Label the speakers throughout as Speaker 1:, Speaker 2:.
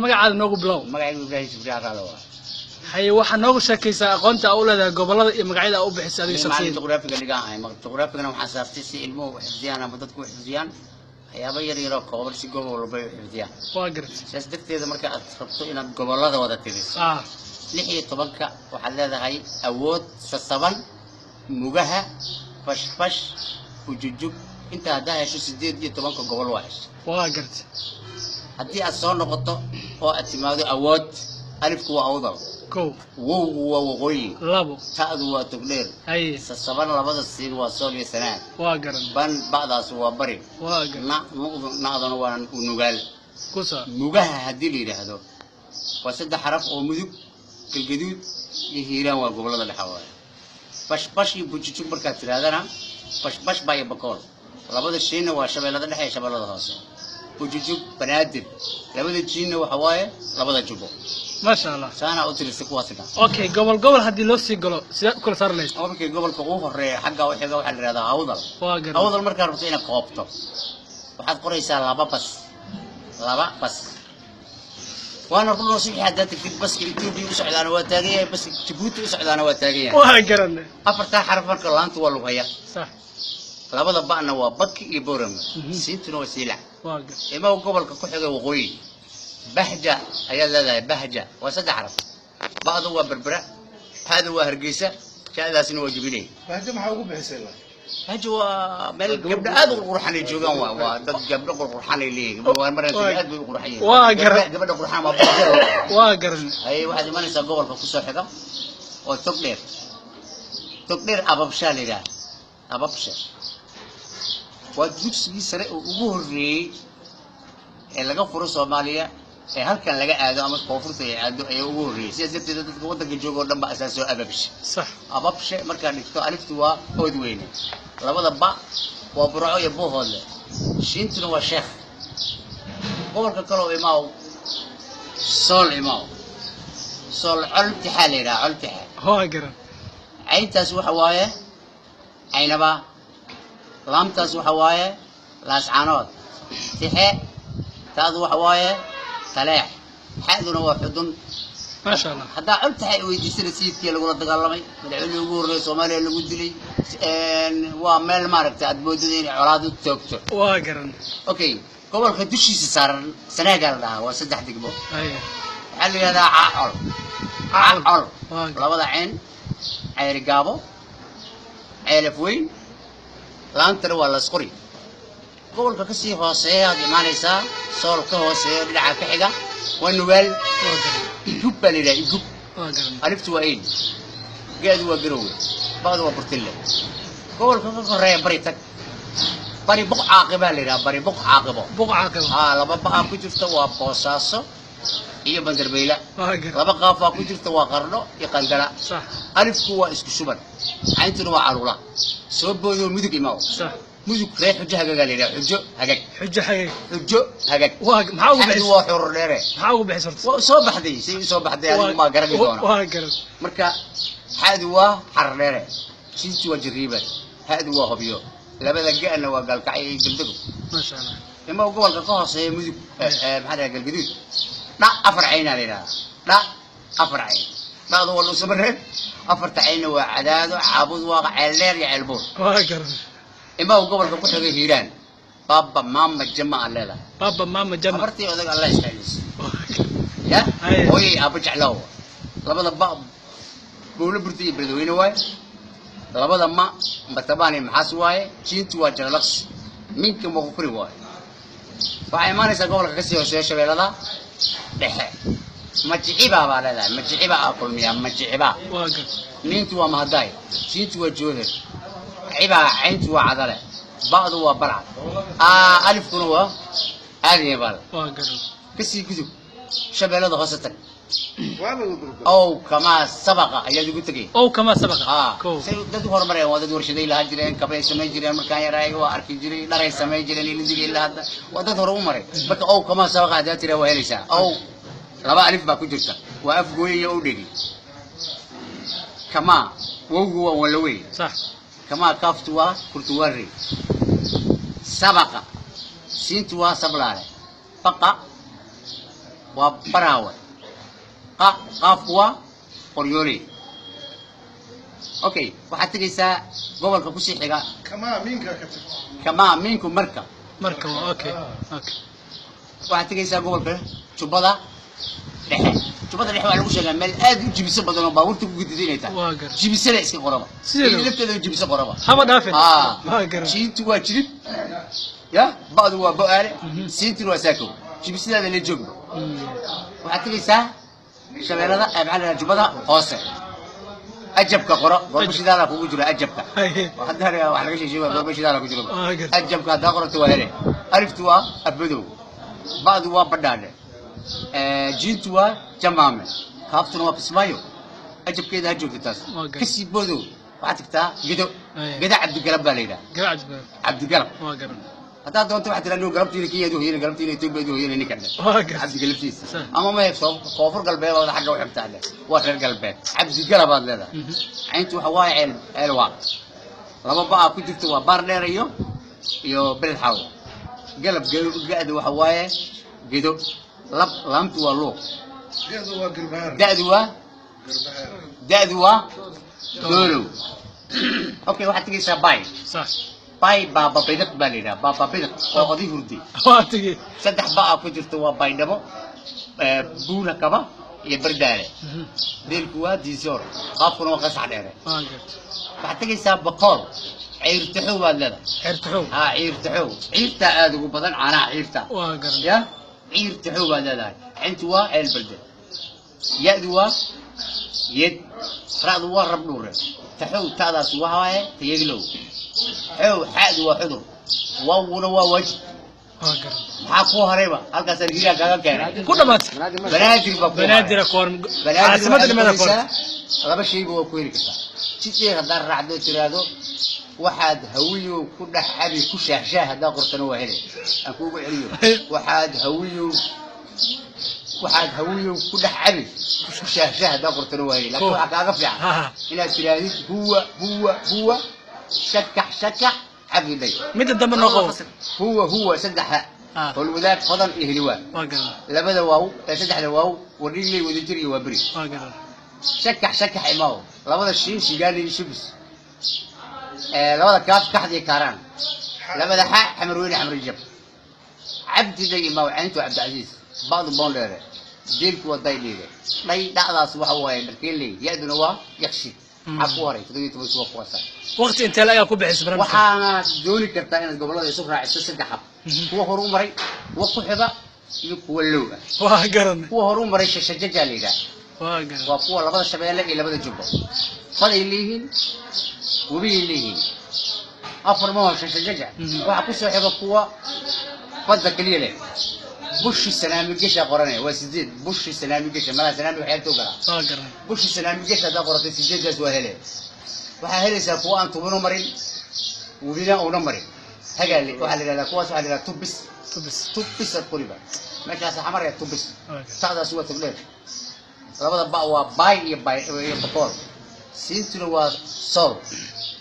Speaker 1: Magacaada noogu bilow.
Speaker 2: Magacaygu Ibraahim Jibriil Caraale waa.
Speaker 1: Haye, waxaa noogu sheekaysaa aqoonta aa u leedahay gobolada iyo magacyada aa u bixisay adiga
Speaker 2: macallin
Speaker 1: shakhsiyan.
Speaker 2: Juqraafiga dhigaan ahay. Juqraafigana waxaan saartay si ilmuhu u xifdiyaan ama dadku u xifdiyaan waxyaabo yar yaroo kooban, si gobol walba ay u xifdiyaan.
Speaker 1: Waa gartay.
Speaker 2: Sidaas darteeda, marka aad rabto inaad gobolada wada tiriso 16-ka, waxaad leedahay awood, sasaban, mugaha, fashfash, ujujug. Inta haddaa hesho, 18-ka gobol waa heshay.
Speaker 1: Waa gartay.
Speaker 2: Haddii aad soo noqoto oo aad timaado awood, alifku waa awdal.
Speaker 1: Kow.
Speaker 2: Wowgu waa waqooyi.
Speaker 1: Labo.
Speaker 2: Ta'du waa togdheer.
Speaker 1: Haye.
Speaker 2: Sasaban, labada siin waa sool iyo sanaad.
Speaker 1: Waa garan.
Speaker 2: Ban, ba'daas waa bari.
Speaker 1: Waa garan.
Speaker 2: Na, nu'du, na'duna waa nugaal.
Speaker 1: Kusa.
Speaker 2: Mugaha haddii la yidhaahdo, waa saddex xaraf oo mudug, galgaduud iyo hiiraan, waa gobolada dhexe waaye. Bashbash iyo bujujug markaad tidhahdana, bashbash baa iyo bakool, labada shiinna waa shabeellada dhexe iyo shabeellada hoose, bujujug banaadir, labada jiinna waxa waaye labada jubo.
Speaker 1: Maasha Allah.
Speaker 2: Saanaa u tirisay kuwaasina.
Speaker 1: Okay, gobol gobol haddii loo sii galo, sidaad u kala saari lahayd?
Speaker 2: Markii gobolka ugu horeeya xagga u xiga waxaa la yidhahdaa awdal.
Speaker 1: Waa garan.
Speaker 2: Awdal markaad rabto inaad koobto, waxaad qoraysaa laba bas, laba bas, waana runoo. Subaxii haddaad tagtid, baska Etoobiya u socdaana waa taagan yahay, baska Jabuuti u socdaana waa taagan yahay.
Speaker 1: Waa garan.
Speaker 2: Afartaa xaraf marka, laantu waa lughaya.
Speaker 1: Sax.
Speaker 2: Labada ba'na waa baki iyo boorama. Siintuna waa siilac.
Speaker 1: Waa garan.
Speaker 2: Imaw gobolka ku xiga waqooyi, bahja ayaad leedahay. Bahja waa saddex xaraf. Ba'du waa berbera, ha'du waa hargeysa, ja'daasina waa jubiley.
Speaker 3: Bahjo maxaa ugu bixisay la?
Speaker 2: Bahja waa meel gabdho aad u qurxan ay joogaan. Waa dad gabdho qurxan ay leeyihiin. Waa maraan aad bay u qurxan yihiin.
Speaker 1: Waa garan.
Speaker 2: Gabadha qurxan waa bahja.
Speaker 1: Waa garan.
Speaker 2: Haye, waxaad imanaysaa gobolka kusoo xiga oo Togdheer. Togdheer ababshaa la yidhaha. Ababsha waa dugsigii sare oo ugu horreeyey ee laga furo Soomaaliya ee halkan laga aado ama koonfurta ay aado ayaa ugu horreeyey. Sidaas darteed dadka waddanka jooga oo dhan ba asaasoo ababshe.
Speaker 1: Sax.
Speaker 2: Ababshe markaad dhigto, aliftu waa ood weyne, labada ba waa burco iyo buuhoodle, shiintuna waa sheekh. Gobolka kaloo imaaw, sool imaaw. Sool coltixaa la yidhaha, coltixa.
Speaker 1: Waa garan.
Speaker 2: Cayntaas waxa waaye caynaba, laamtaas waxa waaye laascaanood, tixe taadu waxa waaye taleex, xa'duna waa xudun.
Speaker 1: Maasha Allah.
Speaker 2: Haddaa coltixa ay weydiisana, sayidkii lagula dagaalamay, madaxweynihii ugu horreeyay Soomaaliya lagu dilay. Waa meel maaragtay aad moodada inay colaad u toogto.
Speaker 1: Waa garan.
Speaker 2: Okay, gobolka dushiisa saaran sanaagaa la dhahaa, waa saddex degmo.
Speaker 1: Haye.
Speaker 2: Waxaa la yidhahdaa caacol, caacol.
Speaker 1: Waa garan.
Speaker 2: Labada ceen ceyri gaabo, ceelaf weyn, laantana waa lasqori. Gobolka kasii hooseeya aad imaanaysaa, sool ka hooseeya, dhinaca ka xiga waa nugaal.
Speaker 1: Waa garan.
Speaker 2: Igub baa la yidhaha, igub.
Speaker 1: Waa garan.
Speaker 2: Aliftu waa eyl, geedu waa garowe, ba'du waa burtille. Gobolka ka koreeya bari tag, bari buq caaqibaa la yidhaha, bari buq caaqibo.
Speaker 1: Buq caaqibo.
Speaker 2: Haa, laba ba'aa ku jirta, waa boosaaso iyo bandarbayla.
Speaker 1: Waa garan.
Speaker 2: Laba qaafaa ku jirta, waa qardho iyo qandala.
Speaker 1: Sax.
Speaker 2: Alifku waa isku shuban, cayntuna waa caluula. Soo boodoo mudug imaaw.
Speaker 1: Sax.
Speaker 2: Mudug reer xujo hagagaa la yidhaha, xujo hagag.
Speaker 1: Xujo xagay.
Speaker 2: Xujo hagag.
Speaker 1: Waa maxaa ugu
Speaker 2: xagdu
Speaker 1: bixisay?
Speaker 2: Waa xurur dheere.
Speaker 1: Maxaa ugu bixisay horta?
Speaker 2: Waa soo baxday, say u soo baxday adigu maa garani doona.
Speaker 1: Waa garan.
Speaker 2: Marka xadu waa xarar dheere, siintu waa jariiban, hadu waa hobyo, labada ga'na waa gaalkacyo iyo degdego.
Speaker 1: Maasha Allah.
Speaker 2: Ima gobolka ka hooseeya mudug, maxaa la yidhaha, galgaduud, dha afar caynaa la yidhahdaa, dha afar cayn. Dha'du waa dhuusamareeb, afarta caynna waa cadaado, caabud waaqa, ceel dheer iyo ceel buur.
Speaker 1: Waa garan.
Speaker 2: Imaw gobolka ku xigay hiiraan, baaba maama jama aan leedahay.
Speaker 1: Baaba maama jama.
Speaker 2: Afartii odag allah iskaaliso.
Speaker 1: Waa garan.
Speaker 2: Ya.
Speaker 1: Haye.
Speaker 2: Hooyay aabba jeclaaw. Labada ba bowlo burta iyo beledweyne waaye, labada ma matabaan iyo maxaas waaye, jiintu waa jalalaqsi, minka moqokuri waaye. Waxay imaanaysaa gobolka kasii hooseeya, shabeellada dhexe, majiciba baa leedahay, majiciba aa kulmiyaa, majiciba.
Speaker 1: Waa garan.
Speaker 2: Niintu waa mahadaay, siintu waa jooher, cibaa cayntu waa cadale, ba'du waa balcad, aa alifkuna waa aadanya baal.
Speaker 1: Waa garan.
Speaker 2: Kasii gudub, shabeellada hoose tag.
Speaker 3: Waa lagu gurguro.
Speaker 2: Ow kamaa sabaqa ayaad ugu tegay.
Speaker 1: Ow kamaa sabaqa.
Speaker 2: Haa.
Speaker 1: Kow.
Speaker 2: Say dad u horumareen, waa dad warshaday lahaan jireen, kabay samayn jireen. Markaan yaraay waa arki jiray, dharay samayn jireen ilidigii ilaa hadda waa dad hore u maray. Marka ow kamaa sabaqa haddaad tiraa, waa helaysaa. Ow laba alif baa ku jirta, waa afgooye iyo owdhegi. Kamaa wowgu waa walawey.
Speaker 1: Sax.
Speaker 2: Kamaa kaaftu waa kurtuwaare, sabaqa siintu waa sablaale, baqa. Waa Baraawe. Qa, qaafku waa Qoryooley. Okay, waxaad tegaysaa gobolka kusii xiga.
Speaker 3: Kamaa miinka ka tagto.
Speaker 2: Kamaa miinku marka.
Speaker 1: Marka waa okay, okay.
Speaker 2: Waxaad tegaysaa gobolka Jubbada Dhexe. Jubbada Dhexe waxaa lagu sheegaa meel aad u jibiso badan oo baabuurta ku gudida inay tahay.
Speaker 1: Waa garan.
Speaker 2: Jibisada iska qoraba.
Speaker 1: Sideedaba.
Speaker 2: Iyada lafteeda jibiso qoraba.
Speaker 1: Haba dhaafin.
Speaker 2: Ah.
Speaker 1: Waa garan.
Speaker 2: Jiintu waa Jilib, ya ba'du waa Bo'aale,
Speaker 1: Mhm.
Speaker 2: siintuna waa Saakow. Jibisadaada la joogba. Waxaad tegaysaa Shabeellada, maxaa la yidhaha, Jubbada Hoose. Ajabka qoro, goorma shidaala kugu jiro ajabka.
Speaker 1: Haye.
Speaker 2: Hadda wax laga sheegay goorma shidaala ku jiro.
Speaker 1: Waa gartay.
Speaker 2: Ajabka haddaa qorato waa hele. Aliftu waa Afmadow, ba'du waa Badhaadhe, jiintu waa Jamaame, kaaftuna waa Kismaayo. Ajabkeeda ha joogto taas.
Speaker 1: Waa gartay.
Speaker 2: Kasii bodow, waxaad tagtaa Gedo.
Speaker 1: Haye.
Speaker 2: Gedo Cabdigalab baa la yidhaha.
Speaker 1: Garacad baa.
Speaker 2: Cabdigalab.
Speaker 1: Waa garan.
Speaker 2: Haddaad doonto waxaad tiraa galabtiina Kenya hoyana, galabtiina Etoobiya hoyana, ninkan dhe.
Speaker 1: Waa gartay.
Speaker 2: Cabdigalabtiisa.
Speaker 1: Sax.
Speaker 2: Ama ma heebso Koonfur Galbeed oo xagga u xigtaa dhe, waa reer galbeed, Cabdigalabaad leedahay. Cayntu waxa waaye Ceel, Ceel waa laba ba'aa ku jirto, waa Baar Dheer iyo Beled Xaawo. Galab ga'da waxa waaye Gedo. Lab laamtu waa Luuq.
Speaker 3: Geedu waa Garbahaar.
Speaker 2: Da'du waa
Speaker 3: Garbahaar.
Speaker 2: Da'du waa Doolow. Okay, waxaad tegaysaa Bay.
Speaker 1: Sax.
Speaker 2: Bay Baaba Bidiq baa la yidhaha, Baaba Bidiq oo oday hurday.
Speaker 1: Waa tigi.
Speaker 2: Saddex ba'aa ku jirto, waa Baydhabo, Buula Kaba iyo Bardaale. Deelku waa Diisoor, qaafkuna waa Qasax Dheere.
Speaker 1: Waa gartay.
Speaker 2: Waxaad tegaysaa Boqool, Ciirtaxow baad leedahay.
Speaker 1: Xeertaxow.
Speaker 2: Haa, Ciirtaxow, ciirtaa aada ugu badan, caanaha ciirta.
Speaker 1: Waa garan.
Speaker 2: Ya Ciirtaxow baad leedahay. Cintu waa Ceel Balde, ya-du waa Yed, ra'du waa Rabdhuure, taxow ta'daas waxa waaye Tayaglow, xow xa'du waa Xudur, waawguna waa Wajib.
Speaker 1: Waa garan.
Speaker 2: Maxaa kuu harayba? Halkaasaan hiraa kaaga keenay.
Speaker 1: Ku dhamaatay.
Speaker 2: Banaadir baa kuu haray.
Speaker 1: Banaadir koor.
Speaker 2: Banaadir.
Speaker 1: Caasimada
Speaker 2: Waxaad
Speaker 1: dhimada koor.
Speaker 2: qoraysaa, laba shayba waa ku heli kartaa. Si dheer haddaad raacdo, tiraahdo waxaad hawiyow ku dhex cabi ku shaahshaah, haddaa qortana waa hele. Aan kuugu celiyo: waxaad hawiyow ku dhex cabi ku shaahshaah, haddaa qortana waa hele. Laakiin waxaa kaaga fiican
Speaker 1: Ha ha.
Speaker 2: inaad tirahdid huwa huwa huwa shakax shakax cabdi dhay.
Speaker 1: Midda dambe noo qabo.
Speaker 2: Huwa huwa saddexa.
Speaker 1: Ah.
Speaker 2: Howlwadaag, Hodan iyo Hiliwaa.
Speaker 1: Waa garan.
Speaker 2: Labada waaw ee saddexda waaw, Wadhigley, Wadajir iyo Waaberi.
Speaker 1: Waa garan.
Speaker 2: Shakax shakax imaw. Labada shiin, Shigaali iyo Shubis. Labada kaaf, Kaxda iyo Kaaraan. Labada xa, Xamarweyne, Xamrijab. Cabdiga imaw. Cayntu Cabdicasiis, ba'du Boondheere, deelku waa Daydhiire, dhay dhacdaas waxa waaye Dharkeeley, ya-duna waa Yakshi. Maxaa ku haray? 17-kii waa kuwaasa.
Speaker 1: Waqti intee la ayaa ku bixisay barnaamijka?
Speaker 2: Waxaana dooni kartaa inaad gobollada isu raaciso saddex hab: kuwa horu maray, kuwa ku xiga iyo kuwa low ah.
Speaker 1: Waa garan.
Speaker 2: Kuwa horu maray shashajajaa la yidhaha.
Speaker 1: Waa garan.
Speaker 2: Waa kuwa labada Shabeelle iyo labada Jubbo faday leeyihiin, webiyay leeyihiin, afar maho shashajaja. Waxaa kusoo xiga kuwa badda keliya leh, Bushi Sanaami Gesha qoranaya, waa sideed. Bushi Sanaami Gesha malaha Sanaami waxyaabta u galaa.
Speaker 1: Waa garan.
Speaker 2: Bushi Sanaami Gesha haddaa qoratay, sideedaas waa hele. Waxaa helaysaa kuwa aan tubano marin, webina uuna marin. Hagaale waxaa la yidhahdaa kuwaas, waxaa la yidhahdaa tubis.
Speaker 1: Tubis.
Speaker 2: Tubis aad qoriba meeshaas xamaraya, tubis.
Speaker 1: Waa garan.
Speaker 2: Tacdaas waa Togdheer. Labada ba waa Baay iyo Baay iyo Boqol, siintuna waa Sool.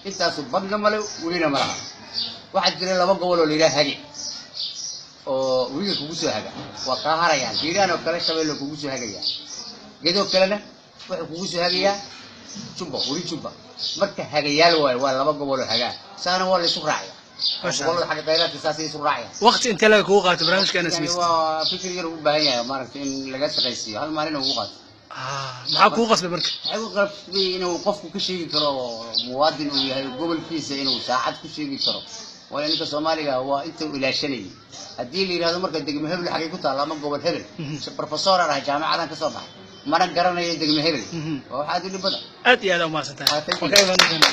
Speaker 2: Intaasu badna male, welina ma laha. Waxaa jira laba gobol oo la yidhaha hage oo webiga kugu soo haga, waa kaa harayaan. Hiiraan oo kale Shabeelle kugu soo hagayaa, Gedoo kalena wuxuu kugu soo hagayaa Jubba, weli Jubba. Marka hagayaal waayo, waa laba gobol oo hagaa, saana waa la isu raacaya.
Speaker 1: Masha Allah.
Speaker 2: Gobolada xagga khayraadka saasay isu raacaya.
Speaker 1: Waqti intee laga kugu qaato barnaamijka inaad
Speaker 2: Yani
Speaker 1: samaysid?
Speaker 2: waa fikir yar ugu baahan yahay, maaragtay, in laga shaqaysiiyo. Hal maalin ugu qaato.
Speaker 1: Ah, maxaa kugu qasbay marka?
Speaker 2: Waxay u qabtay inuu qofku ka sheegi karo muwaadin uu yahay gobolkiisa, inuu saacad ku sheegi karo, waayo ninka Soomaaliga waa inta uu ilaashanayay. Haddii la yidhahdo marka degmo hebel xagee ku taalla ama gobol hebel, professor aan ahay, jaamacadan ka soo baxay, mana garanayo degmo hebel, waa waxaad u dhib badan.
Speaker 1: Aad iyo aad umahadsan tahay.
Speaker 2: Ah, thank you.
Speaker 1: Waa ka imaanaysaa.